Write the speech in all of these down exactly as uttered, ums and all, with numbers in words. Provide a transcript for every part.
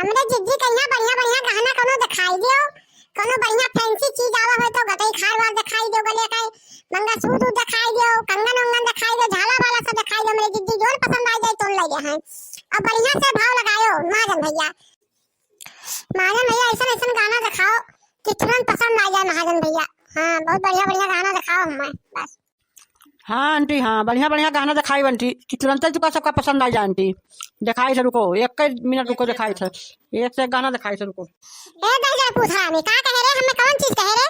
हमरे जिज्जी कहिया बढ़िया बढ़िया गहना कउनो देखाई दियो, कउनो बढ़िया fancy चीज आवा होय तो गटई खार वार देखाई दियो, गले के मंगलसूत्र देखाई दियो, कंगन उंगन देखाई दियो, झाला वाला सब देखाई दियो। हमरे जिज्जी जोन पसंद आ जाए तोन लइहे। अब बढ़िया से भाव लगायो महाजन भइया। महाजन भइया, अइसन अइसन गाना देखाओ कि तुरंत पसंद आ जाए महाजन भइया। हाँ, बहुत बढ़िया बढ़िया गाना देखाओ हमें बस। हाँ आंटी, हाँ, बढ़िया बढ़िया गाना देखाई आंटी कि तुरंते तुका सबका पसंद आ जाए आंटी। देखाई थे, रुको, एक मिनट रुको, देखाई थे, एक से एक गाना देखाई थे, रुको। ए दहिजर पूत हरामी, का कहे रे? हमें कौन चीज कहे रे?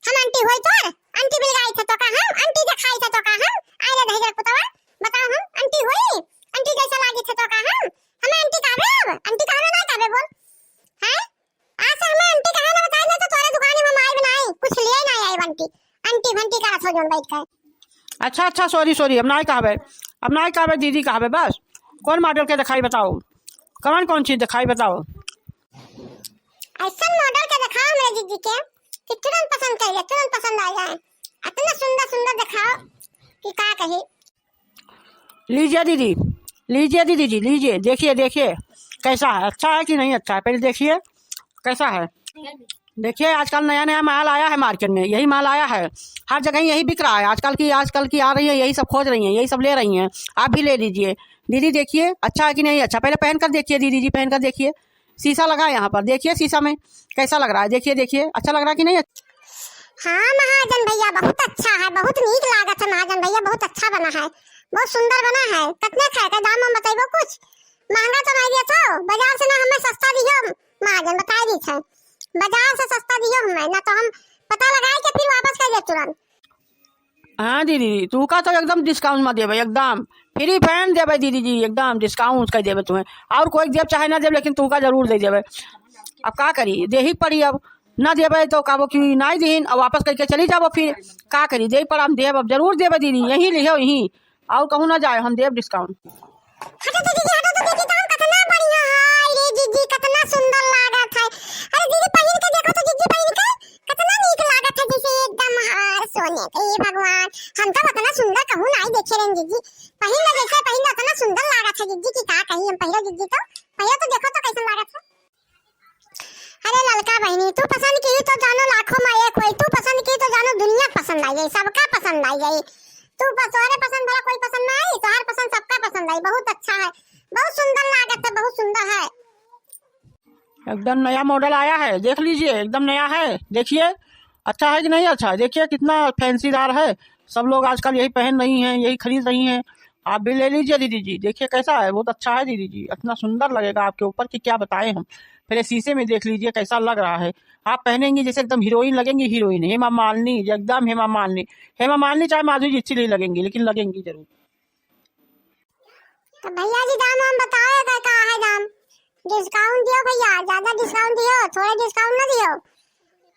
हम आंटी होई तोर? आंटी बिलगाई थे तो का हम? आंटी देखाई थे तो का हम? आए रे दहिजर पुतवा, बताओ हम आंटी होई? आंटी जैसा लागी थे तो का हम? हमें आंटी कहबे अब? आंटी कहबे ना कहबे बोल? हैं? आज से हमें आंटी कहे ना बताए ना तो तोरे दुकान में हम आइब नाई, कुछ लिए नाई आइब आंटी। आंटी भंटी करत हो जोन बैठ के। अच्छा, अच्छा, sorry, sorry, अब नाई कहबे, अब नाई कहबे, दीदी कहबे बस। कौन model के देखाई बताओ, कौन कौन चीज देखाई बताओ। अइसन model के देखाओ हमरे जिज्जी के कि तुरंत पसंद कर ले, तुरंत पसंद आ जाए। इतना सुंदर सुंदर देखाओ कि का कही। लीजिए दीदी, लीजिए दीदी जी, लीजिए, देखिए, देखिए कैसा है, अच्छा है कि नहीं अच्छा है, पहले देखिए कैसा है। देखिए आजकल नया नया माल आया है market में, यही माल आया है, हर जगह यही बिक रहा है। आजकल की, आजकल की आ रही है, यही सब खोज रही हैं, यही सब ले रही हैं, आप भी ले लीजिए। दीदी देखिए अच्छा है कि नहीं अच्छा, पहले पहन कर देखिए दीदी जी, पहन कर देखिए, शीशा लगा है यहाँ पर, देखिए शीशा में कैसा लग रहा है, देखिए, देखिए अच्छा लग रहा है कि नहीं। हाँ महाजन भइया, बहुत अच्छा है, बहुत नीक लागत है महाजन भइया, बहुत अच्छा बना है, बहुत सुंदर बना है। कितने का है, का दाम हम बताइबो कुछ? महंगा तो नहीं दिया था, बाजार से ना हमें सस्ता दियो महाजन, बताई दी थे, बाजार से सस्ता दियो हमें, ना तो हम पता लगाए के फिर वापस कर दे तुरंत। हाँ दीदी, तुका तो एकदम discount में देबे, एकदम free fan देबे दीदी जी, एकदम discount कर देबे तुम्हें। और कोई देब चाहे ना देब, लेकिन तुका जरूर दे देबे। अब का करी, देही पड़ी, अब ना देबे तो कहबो कि नाई दीन, अब वापस करके चली जाबो फिर। का करी, देही पड़ा, हम देब, अब जरूर देबे दीदी, यहीं लिहो, यहीं, और कहूँ ना जाए, हम देब discount। हटो तो दीदी, हटो तो, देखी तो हम कितना बढ़िया है रे जिज्जी, कितना सुंदर लागत है। अरे दीदी, पहिन के देखो तो जिज्जी, पहिन के कितना नीक लागत है, जैसे एकदम हार सोने के। हे भगवान, हम तो इतना सुंदर कहूँ नाई देखे रहे जिज्जी। पहिन लो जैसे पहिन लो, इतना सुंदर लागत है जिज्जी कि का कही हम। पहिरो जिज्जी तो, पहिरो तो देखो तो कैसन लागत है। अरे ललका बहिनी, तू पसंद की तो जानो लाखों में एक होई, तू पसंद की तो जानो दुनिया पसंद आई जाई, सबका पसंद आई जाई। तू बस तोहरे पसंद भला कोई पसंद ना आई, तोहार पसंद सबका पसंद आई। बहुत अच्छा है, बहुत सुंदर लागत है, बहुत सुंदर है। एकदम नया model आया है, देख लीजिए, एकदम नया है। देखिए, अच्छा है कि नहीं अच्छा है? देखिए, कितना fancyदार है। सब लोग आजकल यही पहन रही हैं, यही खरीद रही हैं। आप भी ले लीजिए दीदी जी, देखिए कैसा है, बहुत अच्छा है दीदी जी, इतना सुंदर लगेगा आपके ऊपर कि क्या बताएं हम। पहले शीशे में देख लीजिए कैसा लग रहा है, आप पहनेंगी जैसे एकदम हीरोइन लगेंगी, हीरोइन, हेमा मालिनी, एकदम हेमा मालिनी। हेमा मालिनी चाहे माधुरी दीक्षित ही लगेंगी, लेकिन लगेंगी जरूर। तो भइया जी, दाम वाम बताओ, एकर का है दाम? Discount दियो भइया, ज्यादा discount दियो, थोड़े discount ना दियो।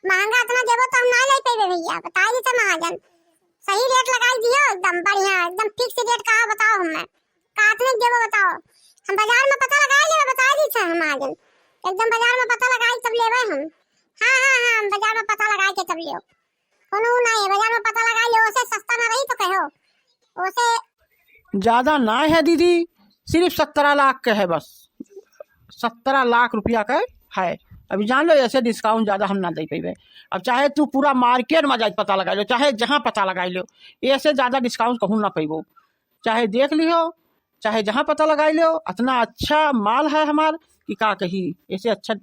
महंगा इतना देबो तो हम ना ले पइबे भइया, बताई देते महाजन। सही rate लगाई दियो, एकदम बढ़िया, एकदम fix rate का है बताओ हमें, का इतने देबो बताओ। हम बाजार में पता लगाई लेबे, बताई देते हैं महाजन, एकदम बाजार में पता लगाई तब लेबे हम। हाँ हाँ हाँ, हम बाजार में पता लगाई के तब लियो। कोनो ऊ नाहीं है, बाजार में पता लगाई लियो, ओसे सस्ता ना रही तो कहो। ओसे ज्यादा ना है दीदी, सिर्फ सत्रह लाख के है बस, सत्रह लाख रुपया के है। अभी जान लो, ऐसे discount ज्यादा हम ना दे पइबे। अब चाहे तू पूरा market में जाके पता लगाई लो, चाहे जहाँ पता लगाई लो, ऐसे ज्यादा discount कहूँ ना पइबो। चाहे देख लियो, चाहे जहाँ पता लगाई लियो, इतना अच्छा माल है हमार कि का कही, ऐसे अच्छा।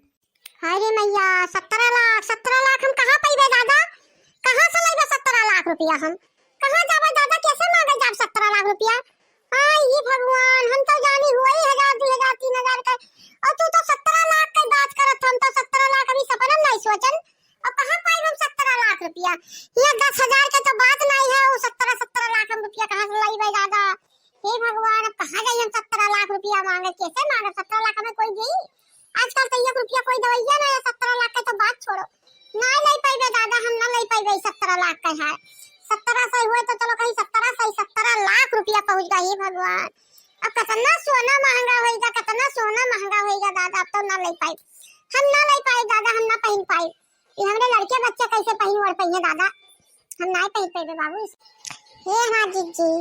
हाय रे मैया, सत्रह लाख, सत्रह लाख हम कहाँ पइबे दादा? कहाँ से लइबे सत्रह लाख रुपया हम? कहाँ जाबे दादा, कैसे मांगे जाब सत्रह लाख रुपया? हाय ये भगवान, हम तो जानी हुई हजार, दो हजार, तीन हजार का, और तू तो सत्रह लाख के बात करत हो, हम तो सत्रह लाख अभी सपना में नहीं सोचन। अब कहाँ पाई हम सत्रह लाख रुपया? ये दस हजार के तो बात नहीं है, वो सत्रह, सत्रह लाख हम रुपया कहाँ से लइबे दादा? हे भगवान, अब कहाँ जाई हम सत्रह लाख रुपया मांगे, कैसे मांगे सत्रह लाख हमें कोई दी? आजकल तो एक रुपया कोई दवइया ना है, सत्रह लाख के तो बात छोड़ो, ना ले पाइबे दादा, हम ना ले पाइबे सत्रह लाख का है। सत्रह सौ हुए तो चलो कहीं सत्रह सौ, सत्रह लाख रुपया पहुंच गई। हे भगवान, अब कितना सोना महंगा होइगा, कितना सोना महंगा होइगा दादा, अब तो ना ले पाई, हम ना ले पाई दादा, हम ना पहन पाई। ये हमरे लड़के बच्चे कैसे पहन ओढ़ पइहे दादा, हम नाई पहन पइबे बाबू। हे हमार जिज्जी,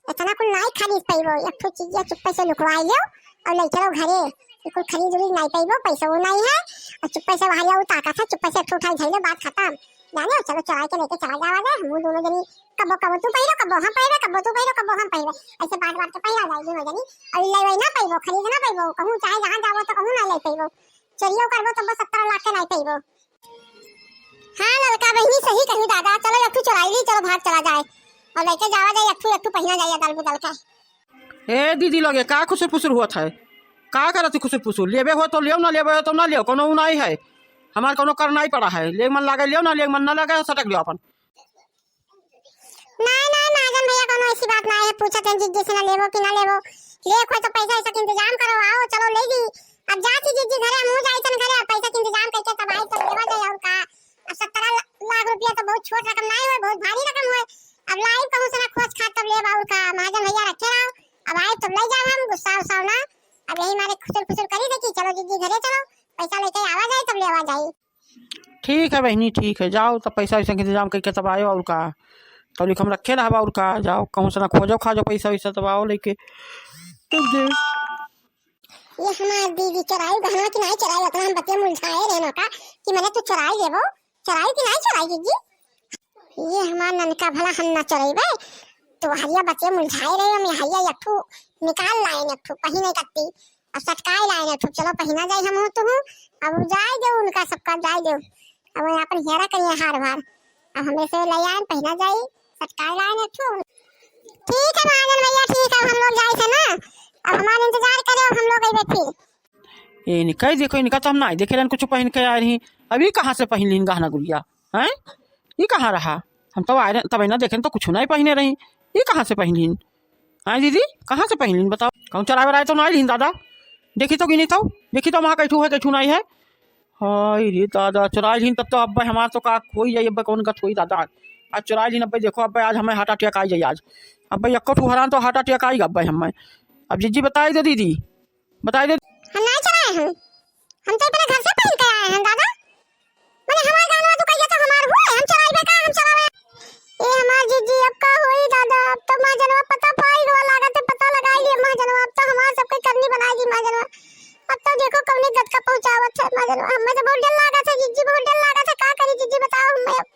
इतना कुल नाई खरीद पइबो, एक ठो चीजिया चुप्पे से लुकवाई लियो, और लइके रहो घरे, ई कुल खरीद उरीद नाहीं पइबो, पइसा वो नाहीं है। और चुप्पे से वहाँ जाओ, ताकत है, चुप्पे से एक ठो उठाई धइले, बात खतम। जाने हो, चलो चोराई के लइके चला जावा जाए, हम दोनों जनी कब्बो, कब्बो तू पहिरो, कब्बो हम पहिरे, कब्बो तू पहिरो, कब्बो हम पहिरे, ऐसे बांट बांट के पहिरा जाए दोनों जनी। और ले वही ना पइबो, खरीद ना पइबो, कहूँ चाहे जहाँ जावो तो कहूँ ना ले पइबो, चोरियो करबो तब सत्तर लाख के नाहीं पइबो। हाँ ललका बहिनी सही कही दादा, चलो एक ठो चोराई ली, चलो भाग चला जाए और लइके जावा जाए एक ठो, एक ठो पहिना जाए अदल बदल के। ए दीदी लोगे का खुसुर फुसुर होत है? का करत ही खुसुर फुसुर? लेबे हो तो लेव, ना लेबे हो तो ना लेव, कोनो उ नाहीं है। हमार कोनो कर नाहीं पड़ा है, ले मन लागे लेव, ना ले मन ना लागे सटक लेव अपन। नाहीं, नाहीं, महाजन भइया, कउनो अइसी बात नाहीं है। पूछत हैं जिज्जी से ना लेबो कि ना लेबो। लेक होय तो पइसा वइसा के इंतजाम करो, आओ, चलो ले ली। अब जात ही जिज्जी घरे, हमहूँ जाई तन घरे, अब पइसा के इंतजाम कइके तब आई, तब लेवा जाए, और का। अब सत्तर लाख रुपया तो बहुत छोट रकम नाहीं होय, बहुत भारी रकम होय। अब लाई कहूँ से ना खोज खात तब लेब, और का। महाजन भइया रखे रहो, अब आई तब ले जाओ हम, गुस्सा उस्सा ना। अब यही मारे खुसुर फुसुर करी देखी, चलो जिज्जी घरे चलो, पइसा लइके आवा जाए तब लेवा जाए। ठीक है बहिनी, ठीक है, जाओ तब पइसा वइसा के इंतजाम कइके तब आयो, और का। तब लिख हम रखे रहब, और का, जाओ कहूँ से ना खोजो खाजो पइसा वइसा तब आओ लइके। तब दे। ये हमार दीदी चोराई गहनवा कि नाहीं चोराई, उतना हम बतिया मुलझाए रहे ना का कि मने तू चोराई लेबो, चोराई कि नाहीं चोराई जिज्जी? ये हमार ननका भला हम ना चोरइबे, तो हरिया बतिया मुलझाए रहे, हम हरिया एक ठो निकाल लाए, एक ठो पहिने कत्ती। अब सटकाए लाइन एक ठो, चलो पहिना जाई हम हो तुहू। अब जाए दो उनका सबका, जाए दो। अब अपन हेरा करिए हार भार। अब हमरे से ले आए, पहिना जाई, सटकाए लाइन एक ठो। ठीक है महाजन भइया, ठीक है, हम लोग जाए थे ना, अब हमार इंतजार करे, अब हम लोग अइबे फिर। ये नहीं कही देखो, इनका तो हम ना देखे रहन कुछ पहिन के आए रही। अभी कहाँ से पहिन लीन गहना गुरिया? हैं? ये कहाँ रहा? हम तो आए रहे, तब ना देखे तो कुछ नहीं पहिने रही। ये कहाँ से पहिन लीन? हाँ दीदी, कहाँ से पहिन लीन बताओ? कहूँ चराए वराए तो ना लीन दादा? देखी तो कि नहीं तो, देखी तो वहाँ कैठू है, कैठू नहीं है। हाय रे दादा, चुराई लीन तब तो अब्बे हमार तो का होई जाई, अब्बे कौन गत होई दादा। आज चुराई लीन अब्बे, देखो अब्बे आज हमें heart attack आई जाई आज। अब्बे एक्को ठू हरान तो heart attack आई अब्बे हमें। अब जिज्जी बताई दो दीदी, बताई दो। हम नाहीं चुराए हैं, हम तो अपने घर से पहिन के आए हैं दादा। मने हमार गहनवा तू कहिया तो हमार हुए, हम चुराइबे का, हम चुरावे। ए हमार जिज्जी, अब का होई दादा, अब तो महाजनवा पता पाई गवा लागत है, पता लगाई लिए महाजनवा, अब तो हमार सबके करनी बनाई दी महाजनवा। अब तो देखो कौने गत का पहुँचावत है महाजनवा, हमें तो बहुत डर लागत है जिज्जी, बहुत डर लागत है, का करी जिज्जी बताओ हमें अब।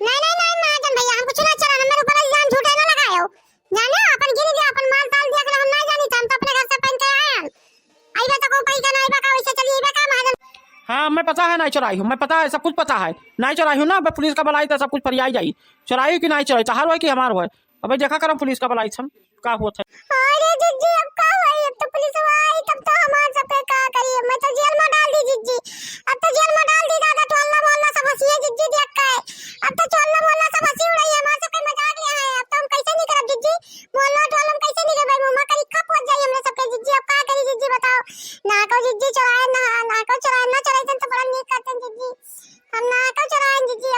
नहीं, नहीं, नहीं, महाजन भइया, हम कुछ ना चोराए, हमरे ऊपर इल्जाम झूठे ना लगायो। जाने, अपन गिन गया, अपन माल ताल दिया के हम ना जानी, तो हम तो अपने घर से पहिन के आए हैं। अइबे तो कहूँ पहिन के ना अइबे का, वइसे चली अइबे का, महाजन? हाँ, हमें पता है, नहीं चोराई हूँ, हमें पता है, सब कुछ पता है, नहीं चोराई हूँ ना। अब पुलिस का बुलाई तो सब कुछ फरियाई जाई, चोराई कि नहीं चोराई, तहार होय कि हमार होय। अबे देखा करम पुलिस का बुलाई हम। का होत है? अरे जिज्जी, अब का होई? अब तो पुलिस आई, तब तो हमार सबके का करी? मैं तो जेल में डाल दी जिज्जी, अब तो जेल में डाल दी दादा। टोला मोहल्ला सब हंसिए जिज्जी देख के, अब तो टोला मोहल्ला सब हंसी उड़ाई, हमार सबके मजाक ले है। अब तो हम कैसे नहीं करब जिज्जी, मोहल्ला टोला में कैसे नहीं करब? मुँह करी खप हो जाई हमरे सबके जिज्जी, अब का करी जिज्जी बताओ? ना को जिज्जी चोराए, ना, ना को चोराए, ना चोराए तो बड़ा नीक करते जिज्जी, हम ना को चोराए जिज्जी।